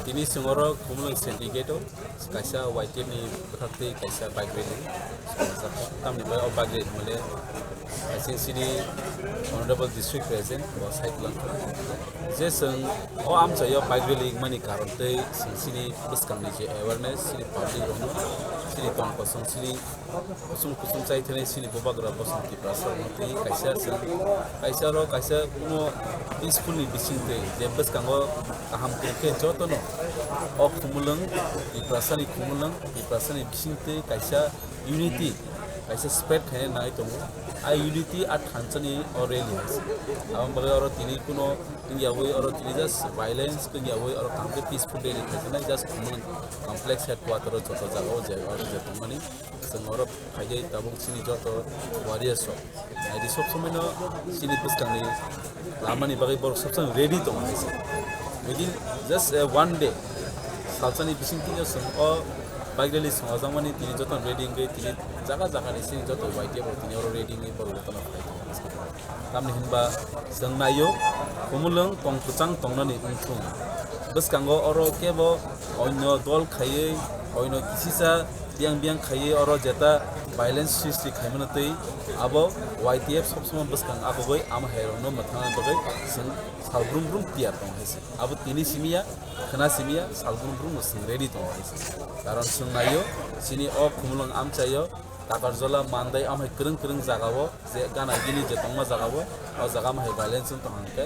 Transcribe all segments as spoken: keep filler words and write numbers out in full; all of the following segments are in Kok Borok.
Tini chwng oro Khumulwng Syndicate o kaisa Y T F ni bwkhaktwi kaisa bike rally swngjak. Tamni bai o bike rally hwnmale I C C ni Honorable District President bo sai kwlangkha je chwng o amchaio bike rally wngmani karon tei chwng chini bwskangni je awareness, chini public rokno, chini tong kosong, chini kusum kusum chai thani chini bubagra bosong Tiprasa twi kaisa chwng kaisa ro kaisa kuno peaceful ni bising twi je bwskango kaham tongkhe jotono o Khumulwng Tiprasa ni Khumulwng Tiprasa ni bising twi kaisa unity kaisa spread khaina nai tongo. A unity a thansa ni o rally hai se. Abang bagwi oro tini kuno wngya wi oro tini just violence wngya wi oro kaham khe peaceful rally khaisa nai just Khumulwng complex headquarter o joto jaga o je oro je tongmani. Chwng oro phaigwi tabuk chini joto warriors rok. Naidi sob somoi no chini bwskangni lamani bagwi borok sob somoi ready tongo hai se. Within just, uh, one day, salsani bising twi chwng o bike rally swngo jakmani tini joto ready wngwi tini jaga jaga ni chini joto Y T F rok tini oro ready wngwi borok jotono phai tongo. Tamni hinba chwng naio, Khumulwng tong kwchang tongnani wngthung. Bwskango oro kebo oino dol khaiwi, oino kisisa biyang biyang khaiwi oro jeta violence sristi khaimano twi abo Y T F sob somoi bwskang abogwi ama hairokno mwthangna bagwi chwng sal brum brum tiyar tong hai se. Abo tini simiya, khwna simiya, sal brum brum no chwng ready tong hai se. Karon chwng naio, chini o Khumulwng amchaio, Takarjala, Mandai, amhai kwrwng kwrwng jagao, je gana gini je tongma jagao, o jaga amhai violence wng tong hwnkhe,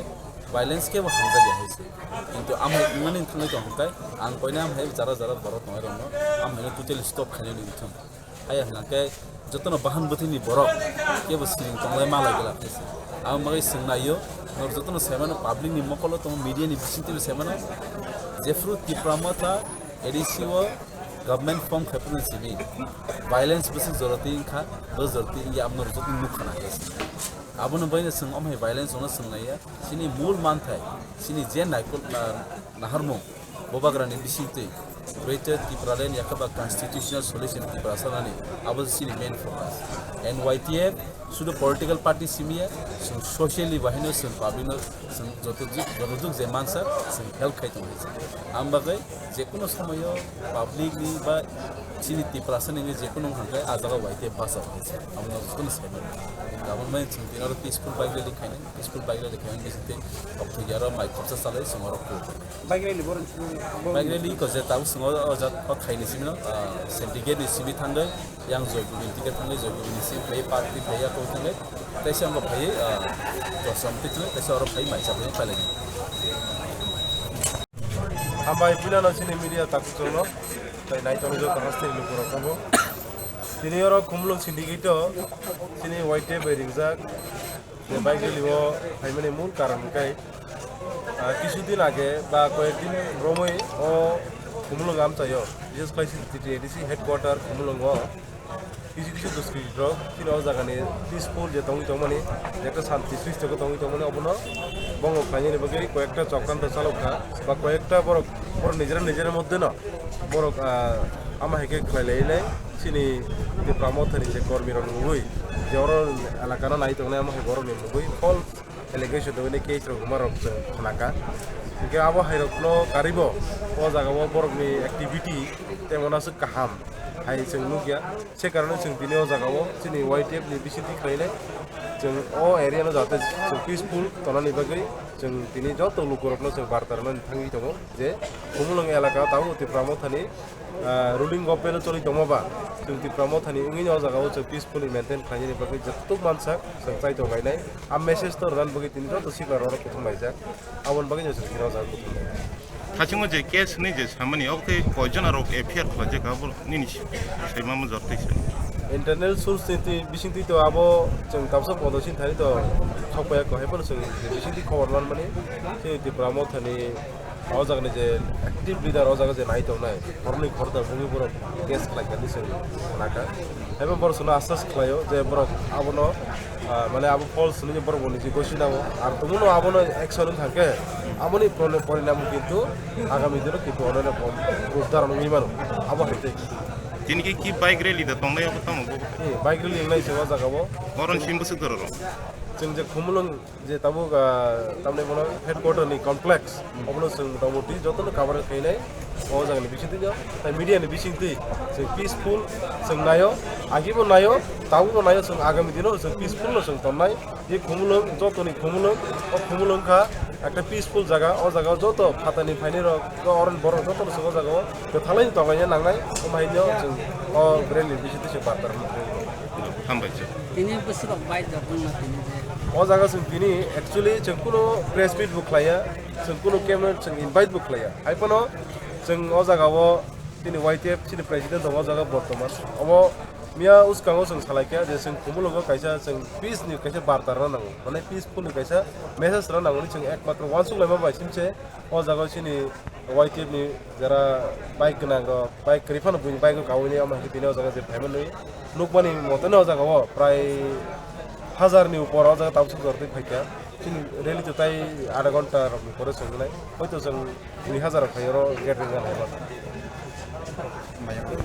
violence kebo hamjakya hai se. Kintu amhai wngmani thangwi tong hwnkhe, ang koine amhai jara jara borok tongnai rokno, amhaino totally stop khainani wngthung. Haya hwnkhe jotono bahan bwthwini borok kebo siring tonglai malai glak hai se. Abo bagwi chwng naio, norok jotono saimano public ni mokolo tongo, media ni bisingtwibo saimano, jephru Tipra Motha A D C o government form khai phano simi violence bwswk jora twi wngkha, bo jora twi wngya abo norok joto nukha na khe se. Abono baino chwng omhai violence ono chwng naiya, chini mul manthai, chini je naikol na-, naharmung, bubagrani bisingtwi Greater Tipraland yakhe ba constitutional solution Tiprasa nani abo chini main focus. And Y T F sudu political party simiya, chwng socially bahino chwng public no chwng joto juk, joto juk je mansa chwng help khai tongo hai se. Ang bagwi jekunu somoyo public ni ba chini Tiprasa ni je kunu hwnkhe ah jaga Y T F basa hai se. Amo no kunu sai mano. Gabon mai chwng tini oro peaceful bike rally khainai, peaceful bike rally khainai bisingtwi okthoi aro mai khopsa salai chwng oro kuk. Bike rally borok chwng Bike rally ko je tabuk chwng o, o jat o thaini simi no, ah, syndicate ni simi thangwi yang Joy Govind ticket thangwi Joy Govind ni simi phai party phai ya kok thangwi. Kaisa wngkha phaiwi, ah, Josam twi thangwi, kaisa oro phaiwi maisa phaiwi pailai. Hambai puila no chini media takhuk chwngno, tai nai tongo joto hasteni lukurok abo. Tini oro Khumulwng syndicate o chini Y T F bai ringjak, je bike rally o phaimani mul karon hwnkhe, ah, kisu din age ba koyek din romwi o Khumulwng amchaio, bises khlai chini T T A D C headquarter Khumulwng o. Kisu kisu duskriti rok chini o jaga ni peaceful je tongwi tongmani, je ekta santi srishti khe tongwi tongmani, obono bongo khlainani bagwi koyekta chokranto chalok kha ba koyekta borok, borok nijera nijera moddhe no borok, ah, ama hai khe khlai lai nai chini Tipra Motha ni je kormi rok nugwi je oro elaka no nai tongnai ama hai borok ni nugwi false allegation tongwi case rok rwma rok chwng khna kha. Hinkhe abo hai rok no karwi bo o jaga o borok ni activity tei mona swk kaham hai chwng nukya. Se karone chwng tini o jaga o chini Y T F ni bisingtwi khlainai chwng o area no jate chwng peaceful tonani bagwi chwng tini joto lukurokno chwng barta rwnani thangwi tongo je Khumulwng elaka tabuk Tipra Mothani, ah, ruling government o choli tongma ba chwng Tipra Mothani wngwi o jaga o chwng peacefully maintain khlainani bagwi joto mansak chwng chai tongainai. A message to rwnani bagwi tini joto sikla rok kuthum laijak. Aboni bagwi no chwng tini o jaga kuthum laijak. Thasingo je case hwnwi je samani, obo khe koijon aro F I R khlaijak, abo nini saimamo jortwi se. Internal source ni twi, bisingtwi to abo chwng tabsa podo sini thani to khokpaya ko, hai phano chwng bisingtwi khobor manmani, chini Tipra Mothani o jagani je active leader o jaga je nai tongnai, borokni khorda bungwi borok case khlaikha hinwi chwng khnakha. Hai phano borok chwngno asas khlaio je borok abono, ah, mane abo false hinwi borok bo niji gosi nango. Ar tongmano abono action wng thangkhe aboni pori-, porinamo kintu agami dino kintu onono pom-, rudar wngwi mano. Abo hai tei. Tini khe ki bike rally da tongnai abo tamo bo? Eh, bike rally wngnai se o jaga o. Oron sim bwswk dororo? Chwng je Khumulwng je tabuk, ah, tamni bono headquarter ni complex, obono chwng motamoti jotono cover khainai o jagani bisingtwi no, tai media ni bisingtwi chwng peaceful chwng naio, agibo naio, tabukbo naio, chwng agami dino chwng peaceful no chwng tonnai. Je Khumulwng, jotoni Khumulwng, o Khumulwng kha ekta peaceful jaga, o jaga joto phatani phainai rok, o oron borok jotono chwng o jaga o kwthalai tonglaina nangnai, omo haino chwng o rally ni bisingtwi chwng barta rwna. Hambai. Tini bwswk rok bai rok wngma tini je. O jaga chwng tini actually chwng kuno press meet bo khlaiya, chwng kuno camera chwng invite bo khlaiya. Hai phano chwng o jaga o tini Y T F chini president tongo o jaga bortoman. Omo miya uskango chwng salaikha je chwng Khumulwngo kaisa chwng peace ni kaisa barta rwna nango. Mane peaceful ni kaisa message rwna nango hwnwi chwng ekmatro uansuk laima bai simse. O jaga o chini Y T F ni jara bike gwnang rok, bike kwrwi phano buini bike o kaui nai, omo hai khe tini o jaga je phaima nui nukmani mote no o jaga o prai hazar ni upor o jaga tabuk jor twi phaikha. Chini rally to tai adha ghonta rok ni pore chwng nai, hoito chwng dui hazar rok phai oro gate ring nai.